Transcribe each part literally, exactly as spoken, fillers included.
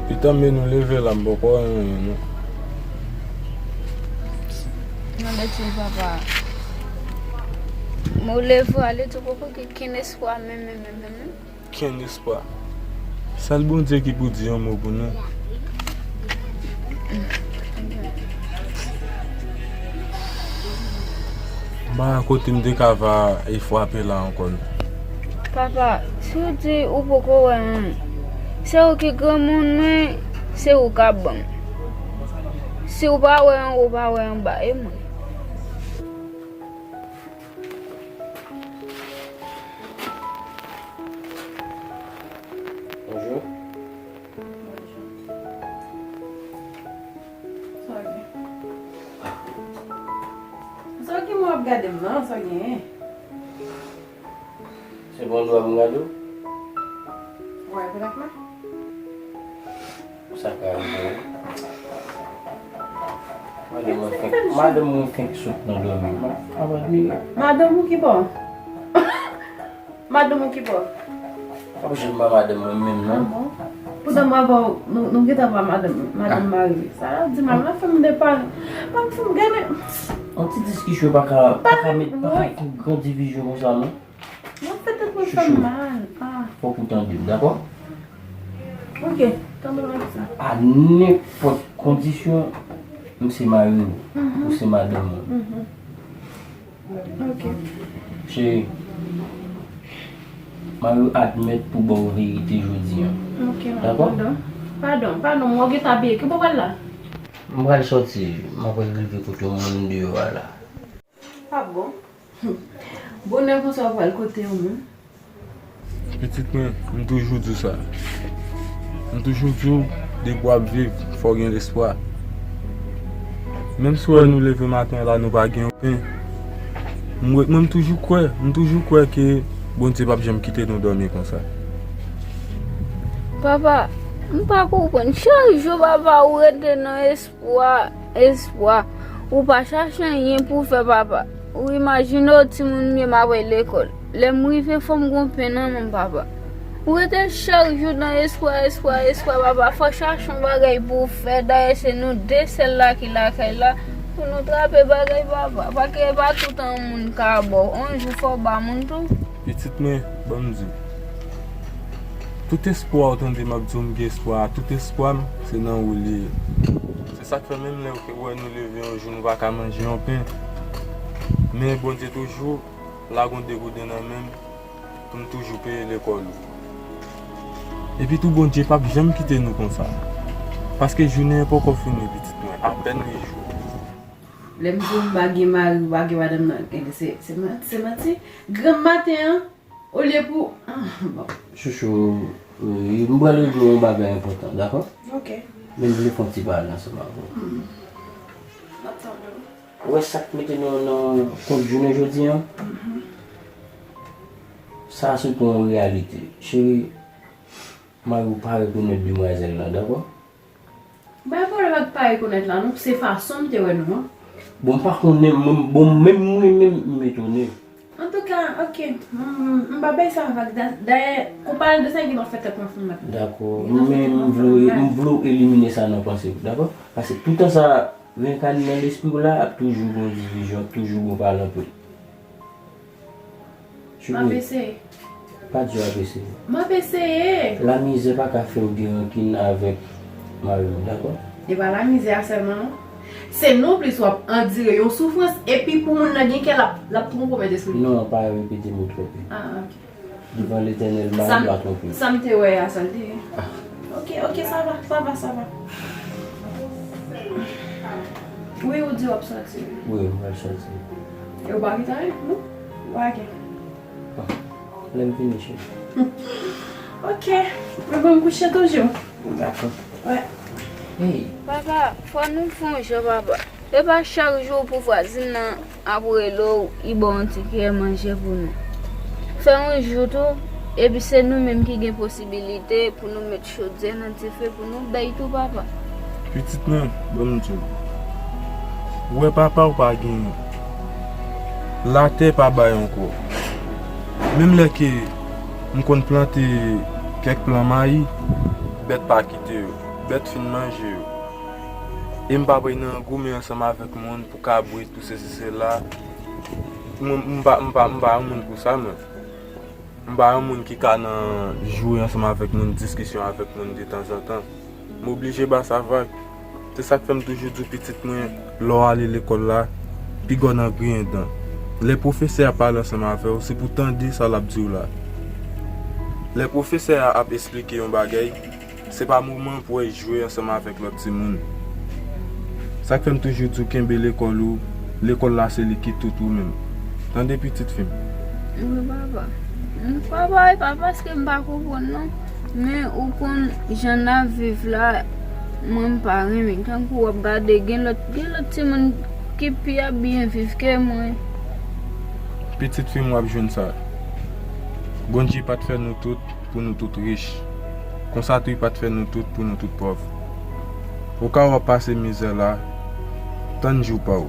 Pitan men nou leve la, m poko wè anyen non. Mande ti papa. Mwen leve ale tou poko gen kenn espwa menm menm menm menm. Kenn espwa. Sèl Bondye ki pou di yon mo pou nou. M pa wè kote m te ka va e frape la ankò non. Papa, si w di ou poko wè anyen, se ou ki granmoun mwen, se ou k ap ban m. Si w pa wè anwo, w pa wè anba, e mwen. Bonjou. Bonjou. Sa w gen? Sa w gen, mwen ap gade m nan, sa w gen? Se bon dwa m gade w? Wè, petèt mwen. Sa ka rive wi. Madanm mwen fenk, madanm mwen fenk sot nan dòmi. Madanm ou ki bò? Madanm ou ki bò? Pap janm pa madanm mwen menm non. Ah bon? Poutan mwen avè w, nou, nou gentan pa madanm, madanm mari. Sa di mal, mwen fè m de pal. Mwen fè m gade. Yon ti diskisyon pa ka, pa ka met, pa ka fè gran divizyon konsa non. Mwen fè tèt mwen fè m mal. Ah. Fòk ou tande m, dakò? Ok, tande m ak sa. A nenpòt kondisyon, m se mari w, ou se madanm mwen. Ok. Cheri, mari w admèt pou ba w verite jodi an. Ok, dakò? Padon. Padon, padon, mwen gentan abiye. Ki bò w pral la? M pral sòti, m apral rive kote yon moun deyò a la. Pa bon. Bonè konsa w pral kote yon moun. Pitit mwen, m toujou di w sa. M toujou di w, depi w ap viv, fò w gen lespwa. Menm si w wè nou leve maten an la, nou pa gen yon pen. Mwen, mwen, m toujou kwè, m toujou kwè ke Bondye p ap janm kite nou dòmi konsa. Papa, m pa konprann. Chak jou, papa, ou rete nan espwa. Espwa, espwa. Ou pa chache anyen pou w fè, papa. Ou imajine w timoun m ye m ap al lekòl. Lè m rive, fò m gon pen nan men m, papa. Ou rete chak jou nan espwa, espwa, espwa, papa. Fò w chache yon bagay pou w fè. Dayè, se nou de sèl la ki lakay la. Pou nou trape bagay, papa. Paske e pa toutan yon moun ka ba w. Yon jou, fò w ba moun tou. Pitit mwen, ban m di w. Tout espwa w tande m ap di w m gen espwa a, tout espwa m, se nan ou li ye. Se sa k fè menm lè w wè nou leve yon jou, nou pa ka manje yon pen. Men Bondye toujou lage yon de gouden nan men m pou m toujou peye lekòl ou. Epi tou Bondye p ap janm kite nou konsa. Paske jounen an poko fini, pitit mwen, apèn uit jou. Lè m di w m pa gen mari, m pa gen madanm nan, se, se manti, se manti. Granm maten an, olye pou, ah, bon. Chouchou, wi, m pral regle yon bagay enpòtan, dakò? Ok. Men m vle fè yon ti pale ansanm avè w. Hmm. M ap tande w. Ou wè sa k mete nou nan kont jounen jodi an? Mhm. Sa se pou yon reyalite. Cheri, mari w pa rekonèt demwazèl lan, dakò? Bay pwoblèm ak pa rekonèt la non, se fason m te wè nou an. Bon, m pa konnen, mwen, bon, menm mwen menm, m etone. Antouka, ok, m, m, m pa bay sa vag. Da-, dayè, ou pale de sa ki nan fè tèt mwen fè m mal. Dakò, men m vle, m vle w elimine sa nan panse w, dakò? Paske toutan sa renkane nan lespri w la, ap toujou gon divizyon, ap toujou gon pa lanpri. M ap eseye. Pa di w ap eseye. M ap eseye. Lamizè pa ka fè w gen rankin avèk mari w, dakò? E pa lamizè a sèlman non. Se nonplis w ap andire yon soufrans, epi pou moun nan gen kè, l ap, l ap twonpe w mèt espri. Non, pa repete mo twonpe. Ah, ok. Devan Letènèl, m pa, m pa twonpe. Sa m te wè a, sa l te ye. Ah. Ok, ok, sa va, sa va, sa va. Wi, ou di w ap sòti. Wi, m pral sòti. E ou pa gentan, non? Ou pa gen. Bon, lè m vini, cheri. Ok. Mwen bon, m kouche toujou. Dakò. Wè. Hey. Papa, fò nou fè yon jan, papa. E pa chak jou pou vwazin nan ap rele w, li ba w yon ti kiyè manje pou nou. Fè yon jou tou, epi se nou menm ki gen posibilite pou nou met chodyè nan dife pou nou bay tou, papa. Pitit mwen, ban m di w. Ou wè papa w pa genyen. Latè pa bay ankò. Menm lè ke m konn plante kèk plan mayi, bèt pa kite yo. Bèt fin manje yo. E m pa prè nan goumen ansanm avèk moun pou kabrit, pou sesi, sela. Mwen, m pa, m pa, m pa yon moun pou sa, mwen. M pa yon moun ki ka nan joure ansanm avèk moun, diskisyon avèk moun detanzantan. M oblije ba sa vag. Se sa k fè m toujou di w, pitit mwen, lè w ale lekòl la, piga w nan griyen dan. Lè pwofesè a pale ansanm avè w, se pou w tande sa l ap di w la. Lè pwofesè a ap esplike yon bagay, se pa moman pou w al jwe ansanm avèk lòt timoun. Sa k fè m toujou di w kenbe lekòl ou, lekòl la se li ki tout ou menm. Tande pitit fi m. Wi, papa. M, papa, e pa paske m pa konprann non. Men ou konn jan n ap viv la, mwen m pa renmen. Tankou w ap gade, gen lòt, gen lòt timoun ki pi ap byen viv ke mwen. Pitit fi m, w ap jwenn sa. Bondye pa t fè nou tout pou nou tout rich. Konsa tou, li pa t fè nou tout pou nou tout pòv. Oka w ap pase mizè la, tann jou pa w.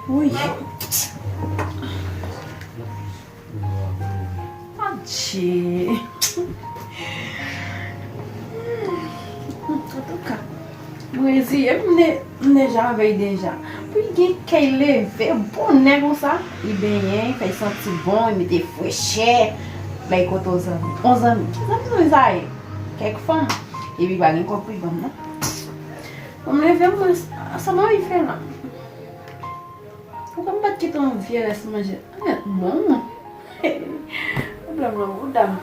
Wi. Adje. Antouka, m reziye m, m de-, m deja vèy deja. Pou l gen kè l leve bonè konsa, li benyen, fè l santi bon, li mete frechè, bay kote yon zanmi. Yon zanmi. Ki zanmi, zanmi sa ye? Kèk fanm. Epi pa gen kòb pou l ban m non. Bon, m leve m, mwen, sa m anvi fè la. Poukwa m pa t kite yon vye rès manje? Ann, bon. Pwoblèm nan bouda m.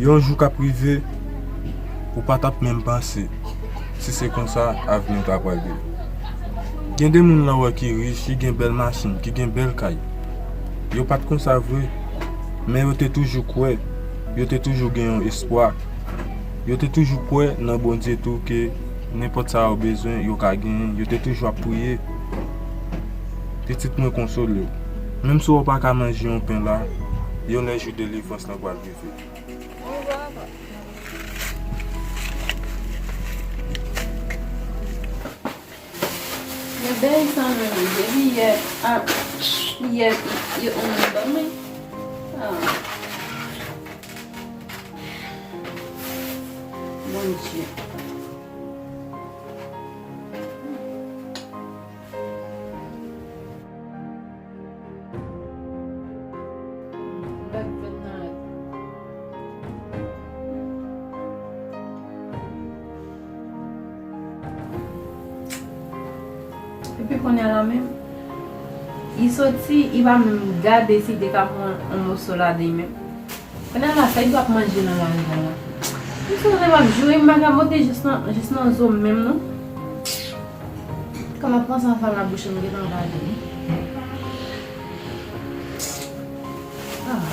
Yon jou k ap rive, ou pa t ap menm panse si se konsa avni w ta pral ye. Gen de moun la w wè ki rich, ki gen bèl machin, ki gen bèl kay. Yo pa t konsa vre, men yo te toujou kwè, yo te toujou gen yon espwa. Yo te toujou kwè nan Bondye tou ke nenpòt sa yo bezwen, yo ka genyen, yo te toujou ap priye. Pitit mwen, konsole w. Menm si w pa ka manje yon pen la, yon lè jou delivrans lan pral rive. Men bèl sa menm, depi yè, a, yè, yo, yo ban mwen. Ah. Bondye. Epi kounye a la menm, li soti, li pa menm gade si li te ka pran yon moso ladan li menm. Kounye a la, sa li t ap manje nan larivyè la? M santi m ap joure, m pa ka monte jis nan, jis nan zo m menm, non. Kòman pran sa fè nan bouch m, gentan gade, wi. Ah.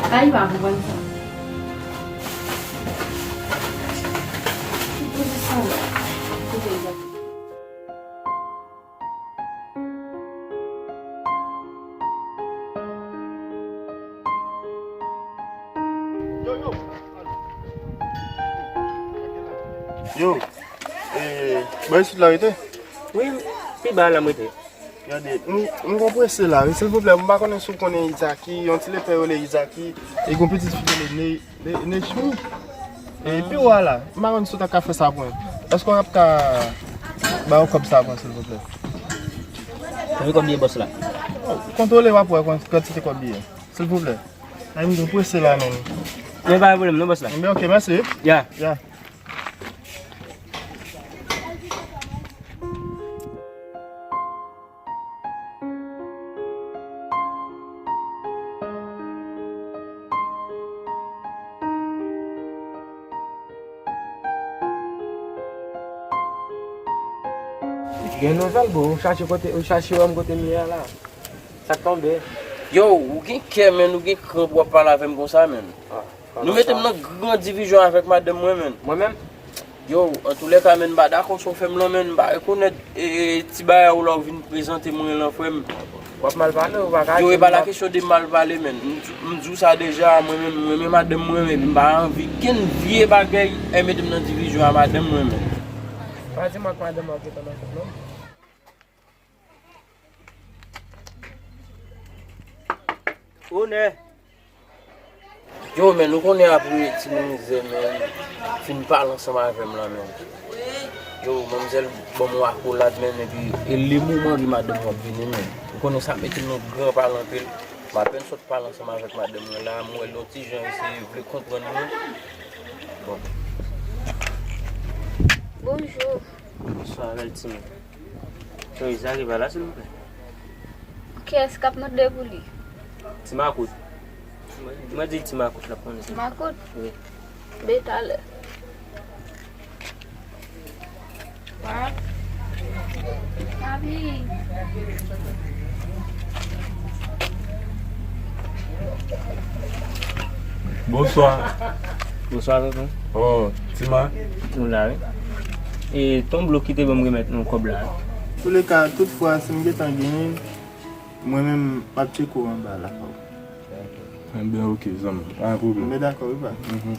Sa li pa konprann sa. Ki pozisyon la? Kote l ap Yo, e, bò isit la rete? Wi, pi ba la m rete. Gade, m, m gon prese la, wi, silvouplè, m pa konnen si w konnen Izaki, yon ti lepè rele Izaki, e gon pitit fi rele Ne-, Ne-, Nejmi. E pi w a la, m pa konn si w ta ka fè sa pou mwen. Èske w ap ka ba yo kòb sa pou mwen, silvouplè? Konbyen kòb li ye, bòs la? Kontwole, w ap wè kon-, kantite kòb li ye, silvouplè. Ay, m gon prese la, menm. Men pa gen pwoblèm, non, bòs la. Enben, ok, mèsi. Ya. Ya. Gen nouvèl, bro? Ou chache kote, ou chache wè m kote m ye a la. Sa k tonbe? Yo, ou gen kè, menn, ou gen kran pou w ap pale avè m konsa, menn. Ah, nou mete m nan gran divizyon avèk madanm mwen, menn. Mwen menm? Yo, antoulèka, menn, m pa dakò sa w fè m lan, menn, m pa rekonèt, e, e, ti bagay ou la ou vin prezante mwen lan, frè m. W ap mal pale, ou pa ka di m. Yo, e pa la kesyon de mal pale, menn. M di, m di w sa deja, mwen menm, mwen menm madanm mwen, epi m pa anvi kenn vye bagay, e mete m nan divizyon a madanm mwen, menn. Pa di m ak madanm w ap gentan nan koup, non. Onè. Yo, menn, ou konnen apre ti mizè, menn, fin pale ansanm avè m lan, menn. Yo, manmzèl ban m yon akolad, menn, epi e le moman de madanm w ap vini, menn. Ou konnen sa mete m nan gran pale anpil. M apèn sot pale ansanm avèk madanm mwen la, m wè l yon ti jan eseye vle konprann mwen. Bon. Bonjou. Bonswa, bèl timoun. Ton Izak pa la, silvouplè? Kiyès k ap mande pou li? Ti Makout. Mwen, mwen di Ti Makout la konnen. Ti Makout? Wi. Be talè. Papi. Bonswa. Bonswa, tonton. Oh, Tima. Nou la, wi. E Ton Blo ki te ban m remèt nou kòb la. Touleka, tout fwa, si m gentan genyen, mwen menm, m ap tcheke w anba la. Enben, ok, zanmi. Pa gen pwoblèm. Enben, dakò, wi, pa. Mhm.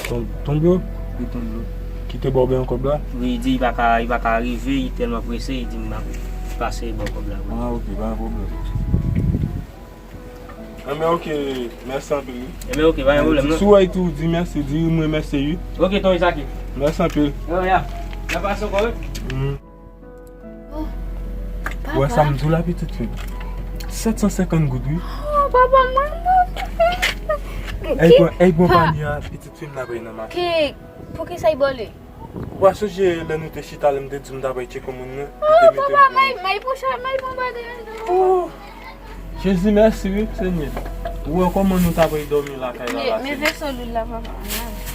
Ton, Ton Blo? Wi, Ton Blo. Ki te ba w benyen kòb la? Wi, li di li pa ka, li pa ka rive, li tèlman prese, li di m ap pase ba w kòb la, wi. Ah, ok, pa gen pwoblèm. Enben, ok, mèsi anpil, wi. Enben, ok, pa gen pwoblèm, non. Si w wè tou, di mèsi, di m remèsye, wi. Ok, Ton Izaki. Mèsi anpil. Yo, ya. N ap pase ankò, wi. Mhm. Oh, papa. Wè sa m di w la, pitit fi m. Sèt san senkant goud, wi. Oh, papa, mwen, mwen. Ey, pran, ey, pran panye a, pitit fi m, n ap al nan mache. Ki, poukisa y bòle? W a sonje lè nou te chita, lè m te di w m t ap al tcheke moun nan? Oh, papa, may, may pran bagay la. Oh. Jezi, mèsi, wi, Senyè. Ou wè kòman nou t ap al dòmi lakay la, la, men, men Senyè. Veso lwil la, papa.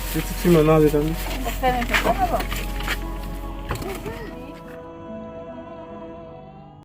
Pitit fi m, ann ale, tande. Fèmen pòt la, papa.